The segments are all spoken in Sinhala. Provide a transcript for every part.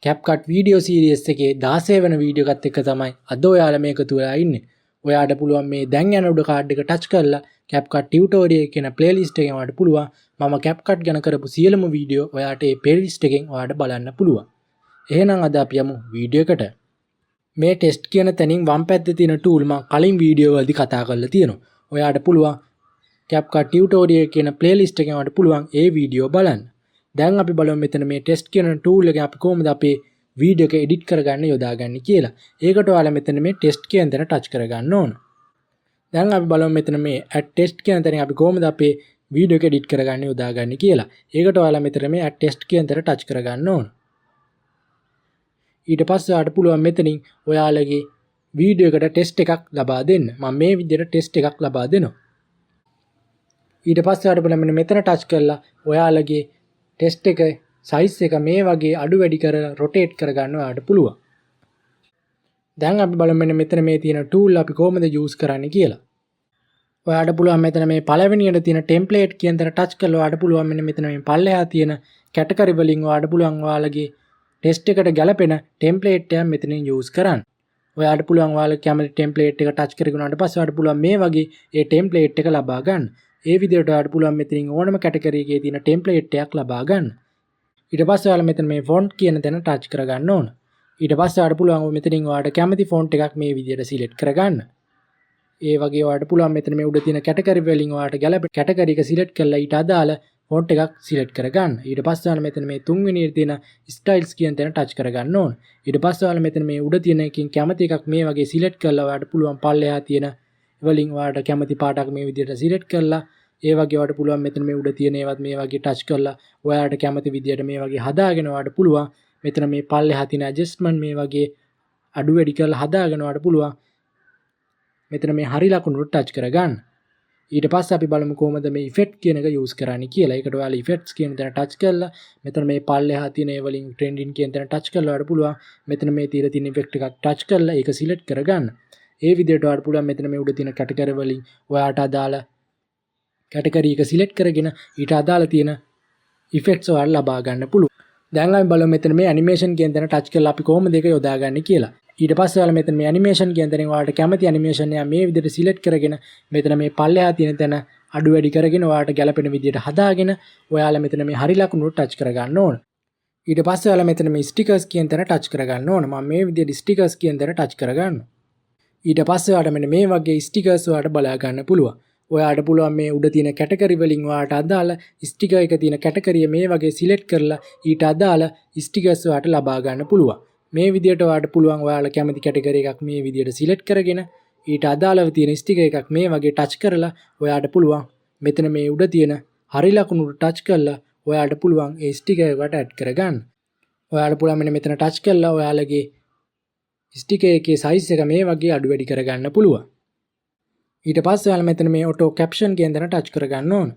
CapCut video series එකේ 16 වෙනි වීඩියෝ එකත් එක්ක තමයි අද ඔයාලා මේ එකතු වෙලා ඉන්නේ. ඔයාට පුළුවන් මේ දැන් යන උඩ කාඩ් එක ටච් කරලා CapCut tutorial කියන ප්ලේලිස්ට් එකෙන් ඔයාට පුළුවන් මම CapCut ගැන කරපු සියලුම වීඩියෝ ඔයාට ඒ ප්ලේලිස්ට් එකෙන් ඔයාට බලන්න පුළුවන්. එහෙනම් අද අපි යමු වීඩියෝ එකට. මේ ටෙක්ස්ට් කියන තැනින් වම් පැත්තේ තියෙන ටූල් මම කලින් වීඩියෝ වලදී කතා කරලා තියෙනවා. ඔයාට පුළුවන් CapCut tutorial කියන ප්ලේලිස්ට් එකෙන් ඔයාට පුළුවන් ඒ වීඩියෝ බලන්න. දැන් අපි බලමු මෙතන මේ ටෙක්ස්ට් කියන ටූල් එකෙන් අපි කොහොමද අපේ වීඩියෝ එක එඩිට් කරගන්න යොදාගන්නේ කියලා. ඒකට ඔයාලා මෙතන මේ ටෙක්ස්ට් කියන තැන ටච් කරගන්න ඕන. දැන් අපි බලමු මෙතන මේ ඇඩ් ටෙක්ස්ට් කියන තැනින් අපි කොහොමද අපේ වීඩියෝ එක එඩිට් කරගන්න යොදාගන්නේ කියලා. ඒකට ඔයාලා මෙතන මේ ඇඩ් ටෙක්ස්ට් කියන තැන ටච් කරගන්න ඕන. ඊට පස්සේ ඔයාලට පුළුවන් මෙතනින් ඔයාලගේ වීඩියෝ එකට ටෙක්ස්ට් එකක් ලබා දෙන්න. මම මේ විදිහට ටෙක්ස්ට් එකක් ලබා දෙනවා. ඊට පස්සේ ඔයාලට පුළුවන් මෙන්න මෙතන ටච් කරලා ඔයාලගේ ටෙක්ස්ට් එක සයිස් එක මේ වගේ අඩු වැඩි කරලා රොටේට් කරගන්න ඔයාලට පුළුවන්. දැන් අපි බලමු මෙන්න මෙතන මේ තියෙන ටූල් අපි කොහොමද යූස් කරන්නේ කියලා. ඔයාලට පුළුවන් මෙතන මේ පළවෙනියට තියෙන ටෙම්ප්ලේට් කියන තැන ටච් කරලා ඔයාලට පුළුවන් මෙන්න මෙතන මේ පල්ලෙහා තියෙන කැටගරි වලින් ඔයාලට පුළුවන් ඔයාලගේ ටෙක්ස්ට් එකට ගැලපෙන ටෙම්ප්ලේට් එකක් මෙතනින් යූස් කරන්න. ඔයාලට පුළුවන් ඔයාලගේ කැමති ටෙම්ප්ලේට් එක ටච් කරගෙන උනාට පස්සේ ඔයාලට පුළුවන් මේ වගේ ඒ ටෙම්ප්ලේට් එක ලබා ගන්න. ඒ විදිහට ඔයාලට පුළුවන් මෙතනින් ඕනම කැටගරි එකේ තියෙන ටෙම්ප්ලේට් එකක් ලබා ගන්න. ඊට පස්සේ ඔයාලා මෙතන මේ ෆොන්ට් කියන තැන ටච් කරගන්න ඕන. ඊට පස්සේ ඔයාලට පුළුවන් මෙතනින් ඔයාලට කැමති ෆොන්ට් එකක් මේ විදිහට සිලෙක්ට් කරගන්න. ඒ වගේ ඔයාලට පුළුවන් මෙතන මේ උඩ තියෙන කැටගරි වලින් ඔයාලට ගැලපෙන කැටගරි එක සිලෙක්ට් කරලා ඊට අදාළ ෆොන්ට් එකක් සිලෙක්ට් කරගන්න. ඊට පස්සේ ඔයාලා මෙතන මේ තුන්වෙනියට තියෙන ස්ටයිල්ස් කියන තැන ටච් කරගන්න ඕන. ඊට පස්සේ ඔයාලා මෙතන මේ උඩ තියෙන එකකින් කැමති එකක් මේ වගේ සිලෙක්ට් කරලා ඔයාලට පුළුවන් පල්ලෙහා තියෙන වලින් ඔයාලට කැමති පාටක් මේ විදිහට සිලෙක්ට් කරලා, ඒ වගේ ඔයාලට පුළුවන් මෙතන මේ උඩ තියෙන ඒවත් මේ වගේ ටච් කරලා ඔයාලට කැමති විදිහට මේ වගේ හදාගෙන ඔයාලට පුළුවන් මෙතන මේ පල්ලෙහා තියෙන ඇඩ්ජස්ට්මන්ට් මේ වගේ අඩු වැඩි කරලා හදාගෙන ඔයාලට පුළුවන් මෙතන මේ හරි ලකුණු ටච් කරගන්න. ඊට පස්සේ අපි බලමු කොහොමද මේ ඉෆෙක්ට් කියන එක යූස් කරන්නේ කියලා. ඒකට ඔයාලා ඉෆෙක්ට්ස් කියන තැන ටච් කරලා මෙතන මේ පල්ලෙහා තියෙන ඒ වලින් ට්‍රෙන්ඩින් කියන තැන ටච් කරලා ඔයාලට පුළුවන් මෙතන මේ තියලා තියෙන ඉෆෙක්ට් එකක් ටච් කරලා ඒක සිලෙක්ට් කරගන්න. ඒ විදිහට ඔයාලට පුළුවන් මෙතන මේ උඩ තියෙන කැටගරි වලින් ඔයාට අදාළ කැටගරි එක සිලෙක්ට් කරගෙන ඊට අදාළ තියෙන ඉෆෙක්ට්ස් ඔයාලට ලබා ගන්න පුළුවන්. දැන් අපි බලමු මෙතන මේ ඇනිමේෂන් කියන තැන ටච් කරලා අපි කොහොමද ඒක යොදාගන්නේ කියලා. ඊට පස්සේ ඔයාලා මෙතන මේ ඇනිමේෂන් කියන තැනින් ඔයාලට කැමති ඇනිමේෂන් එක මේ විදිහට සිලෙක්ට් කරගෙන මෙතන මේ පල්ලෙහා තියෙන තැන අඩු වැඩි කරගෙන ඔයාලට ගැලපෙන විදිහට හදාගෙන ඔයාලා මෙතන මේ හරි ලකුණු ටච් කරගන්න ඕන. ඊට පස්සේ ඔයාලා මෙතන මේ ස්ටිකර්ස් කියන තැන ටච් කරගන්න ඕන. මම මේ විදිහට ස්ටිකර්ස් කියන තැන ටච් කරගන්නවා. ඊට පස්සේ ඔයාලට මෙන්න මේ වගේ ස්ටිකර්ස් ඔයාලට බලා ගන්න පුළුවන්. ඔයාට පුළුවන් මේ උඩ තියෙන කැටගරි වලින් ඔයාට අදාළ ස්ටිකර් එක තියෙන කැටගරිය මේ වගේ සිලෙක්ට් කරලා ඊට අදාළ ස්ටිකර්ස් ඔයාට ලබා ගන්න පුළුවන්. මේ විදිහට ඔයාට පුළුවන් ඔයාලා කැමති කැටගරි එකක් මේ විදිහට සිලෙක්ට් කරගෙන ඊට අදාළව තියෙන ස්ටිකර් එකක් මේ වගේ ටච් කරලා ඔයාට පුළුවන් මෙතන මේ උඩ තියෙන හරි ලකුණු ටච් කරලා ඔයාට පුළුවන් ඒ ස්ටිකර් එකට ඇඩ් කරගන්න. ඔයාට පුළුවන් මෙන්න මෙතන ටච් කරලා ඔයාලගේ ස්ටිකර් එකේ සයිස් එක මේ වගේ අඩු වැඩි කරගන්න පුළුවන්. ඊට පස්සේ ඔයාලා මෙතන මේ ඔටෝ කැප්ෂන් කියන තැන ටච් කරගන්න ඕන.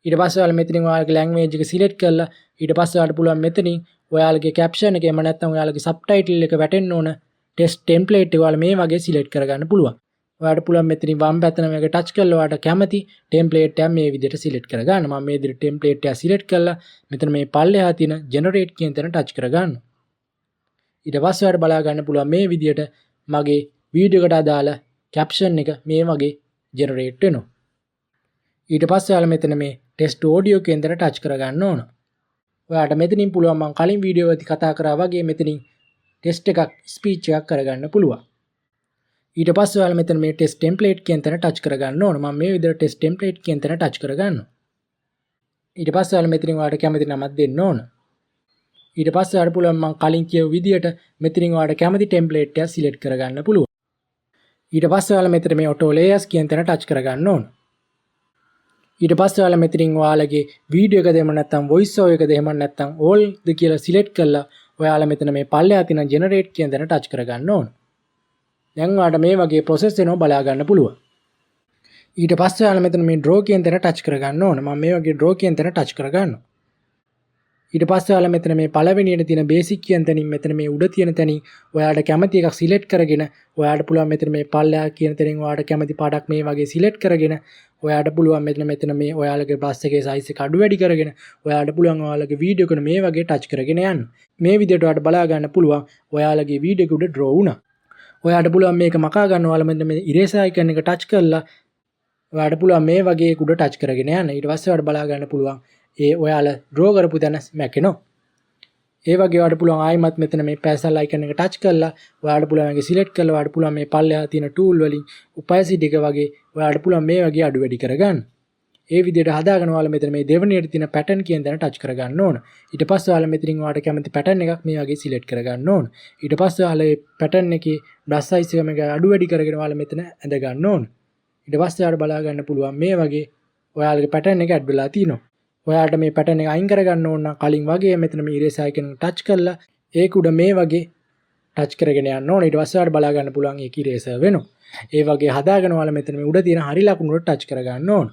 ඊට පස්සේ ඔයාලා මෙතනින් ඔයාලගේ ලැන්ග්වේජ් එක සිලෙක්ට් කරලා ඊට පස්සේ ඔයාලට පුළුවන් මෙතනින් ඔයාලගේ කැප්ෂන් එක එහෙම නැත්නම් ඔයාලගේ සබ්ටයිටල් එක වැටෙන්න ඕන ටෙක්ස්ට් ටෙම්ප්ලේට් එක ඔයාලා මේ වගේ සිලෙක්ට් කරගන්න පුළුවන්. ඔයාලට පුළුවන් මෙතනින් වම් පැත්තට මේක ටච් කරලා ඔයාලට කැමති ටෙම්ප්ලේට් එකක් මේ විදිහට සිලෙක්ට් කරගන්න. මම මේ විදිහට ටෙම්ප්ලේට් එක සිලෙක්ට් කරලා මෙතන මේ පල්ලෙහා තියෙන ජෙනරේට් කියන තැන ටච් කරගන්න. ඊට පස්සේ ඔයාලට බලා ගන්න පුළුවන් මේ විදිහට මගේ වීඩියෝ එකට අදාළ කැප්ෂන් එක මේ වගේ ජෙනරේට් වෙනවා. ඊට පස්සේ ඔයාලා මෙතන මේ ටෙක්ස්ට් ඔඩියෝ කියන තැන ටච් කරගන්න ඕන. ඔයාට මෙතනින් පුළුවන් මං කලින් වීඩියෝ එකේ කතා කරා වගේ මෙතනින් ටෙක්ස්ට් එකක් ස්පීච් එකක් කරගන්න පුළුවන්. ඊට පස්සේ ඔයාලා මෙතන මේ ටෙක්ස්ට් ටෙම්ප්ලේට් කියන තැන ටච් කරගන්න ඕන. මම මේ විදිහට ටෙක්ස්ට් ටෙම්ප්ලේට් කියන තැන ටච් කරගන්නවා. ඊට පස්සේ ඔයාලා මෙතනින් ඔයාලට කැමති නමක් දෙන්න ඕන. ඊට පස්සේ ඔයාලට පුළුවන් මං කලින් කියපු විදිහට මෙතනින් ඔයාලට කැමති ටෙම්ප්ලේට් එකක් සිලෙක්ට් කරගන්න පුළුවන්. ඊට පස්සේ ඔයාලා මෙතන මේ ඔටෝ ලේයර්ස් කියන තැන ටච් කරගන්න ඕන. ඊට පස්සේ ඔයාලා මෙතනින් ඔයාලගේ වීඩියෝ එකද එහෙම නැත්නම් වොයිස් ඕවර් එකද එහෙම නැත්නම් ඕල් ද කියලා සිලෙක්ට් කරලා ඔයාලා මෙතන මේ පල්ලෙහා තියෙන ජෙනරේට් කියන තැන ටච් කරගන්න ඕන. දැන් ඔයාලට මේ වගේ ප්‍රොසෙස් වෙනවා බලා ගන්න පුළුවන්. ඊට පස්සේ ඔයාලා මෙතන මේ ඩ්‍රෝ කියන තැන ටච් කරගන්න ඕන. මම මේ වගේ ඩ්‍රෝ කියන තැන ටච් කරගන්නවා. ඊට පස්සේ ඔයාලා මෙතන මේ පළවෙනියට තියෙන බේසික් කියන තැනින් මෙතන මේ උඩ තියෙන තැනින් ඔයාලට කැමති එකක් සිලෙක්ට් කරගෙන ඔයාලට පුළුවන් මෙතන මේ පල්ලෙහා කියන තැනින් ඔයාලට කැමති පාටක් මේ වගේ සිලෙක්ට් කරගෙන ඔයාට පුළුවන් මෙතන මෙතන මේ ඔයාලගේ බ්‍රෂ් එකේ සයිස් එක අඩු වැඩි කරගෙන ඔයාලට පුළුවන් ඔයාලගේ වීඩියෝ එක මේ වගේ ටච් කරගෙන යන්න. මේ විදිහට ඔයාලට බලා ගන්න පුළුවන් ඔයාලගේ වීඩියෝ එක උඩ ඩ්‍රෝ වුණා. ඔයාට පුළුවන් මේක මකා ගන්න. ඔයාලා මෙන්න මේ ඉරේසර් අයිකන් එක ටච් කරලා ඔයාට පුළුවන් මේ වගේ ඒක උඩ ටච් කරගෙන යන්න. ඊට පස්සේ ඔයාලට බලා ගන්න පුළුවන් ඒ ඔයාලා ඩ්‍රෝ කරපු තැන මැකෙනවා. ඒ වගේ ඔයාලට පුළුවන් ආයිමත් මෙතන මේ පැන්සල් අයිකන් එක ටච් කරලා ඔයාලට පුළුවන් මේක සිලෙක්ට් කරලා ඔයාලට පුළුවන් මේ පල්ලෙහා තියෙන ටූල් වලින් ඔපැසිටි එක වගේ ඔයාලට පුළුවන් මේ වගේ අඩු වැඩි කරගන්න. ඒ විදිහට හදාගෙන ඔයාලා මෙතන මේ දෙවෙනියට තියෙන පැටර්න් කියන තැන ටච් කරගන්න ඕන. ඊට පස්සේ ඔයාලා මෙතනින් ඔයාලට කැමති පැටර්න් එකක් මේ වගේ සිලෙක්ට් කරගන්න ඕන. ඊට පස්සේ ඔයාලා මේ පැටර්න් එකේ බ්‍රෂ් සයිස් එක මේක අඩු වැඩි කරගෙන ඔයාලා මෙතන ඇඳ ගන්න ඕන. ඊට පස්සේ ඔයාලට බලා ගන්න පුළුවන් මේ වගේ ඔයාලගේ පැටර්න් එක ඇඩ් වෙලා තියෙනවා. ඔයාලට මේ පැටර්න් එක අයින් කරගන්න ඕන නම් කලින් වගේ මෙතන මේ ඉරේසර් අයිකන් එක ටච් කරලා ඒක උඩ මේ වගේ ටච් කරගෙන යන්න ඕන. ඊට පස්සේ ඔයාලට බලා ගන්න පුළුවන් ඒක ඉරේසර් වෙනවා. ඒ වගේ හදාගෙන ඔයාලා මෙතන මේ උඩ තියෙන හරි ලකුණු වලට ටච් කරගන්න ඕන.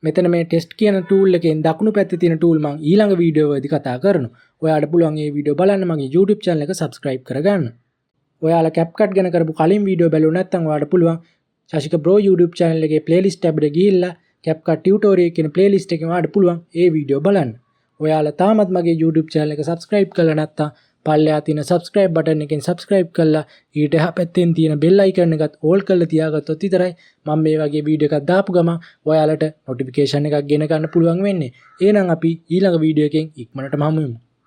මෙතන මේ ටෙක්ස්ට් කියන ටූල් එකෙන් දකුණු පැත්තේ තියෙන ටූල් මං ඊළඟ වීඩියෝ වලදී කතා කරනවා. ඔයාලට පුළුවන් මේ වීඩියෝ බලන්න මගේ YouTube channel එක subscribe කරගන්න. ඔයාලා CapCut ගැන කරපු කලින් වීඩියෝ බැලුව නැත්නම් ඔයාලට පුළුවන් ශශික බ්‍රෝ YouTube channel එකේ playlist tab එකට ගිහිල්ලා CapCut tutorial කියන playlist එකෙන් ඔයාලට පුළුවන් ඒ වීඩියෝ බලන්න. ඔයාලා තාමත් මගේ YouTube channel එක subscribe කරලා නැත්නම් පල්ලෙහා තියෙන subscribe button එකෙන් subscribe කරලා ඊට එහා පැත්තෙන් තියෙන bell icon එකත් all කරලා තියාගත්තොත් විතරයි මම මේ වගේ වීඩියෝ එකක් දාපු ගමන් ඔයාලට notification එකක් ගෙන ගන්න පුළුවන් වෙන්නේ. එහෙනම් අපි ඊළඟ වීඩියෝ එකෙන් ඉක්මනටම හමු වෙමු.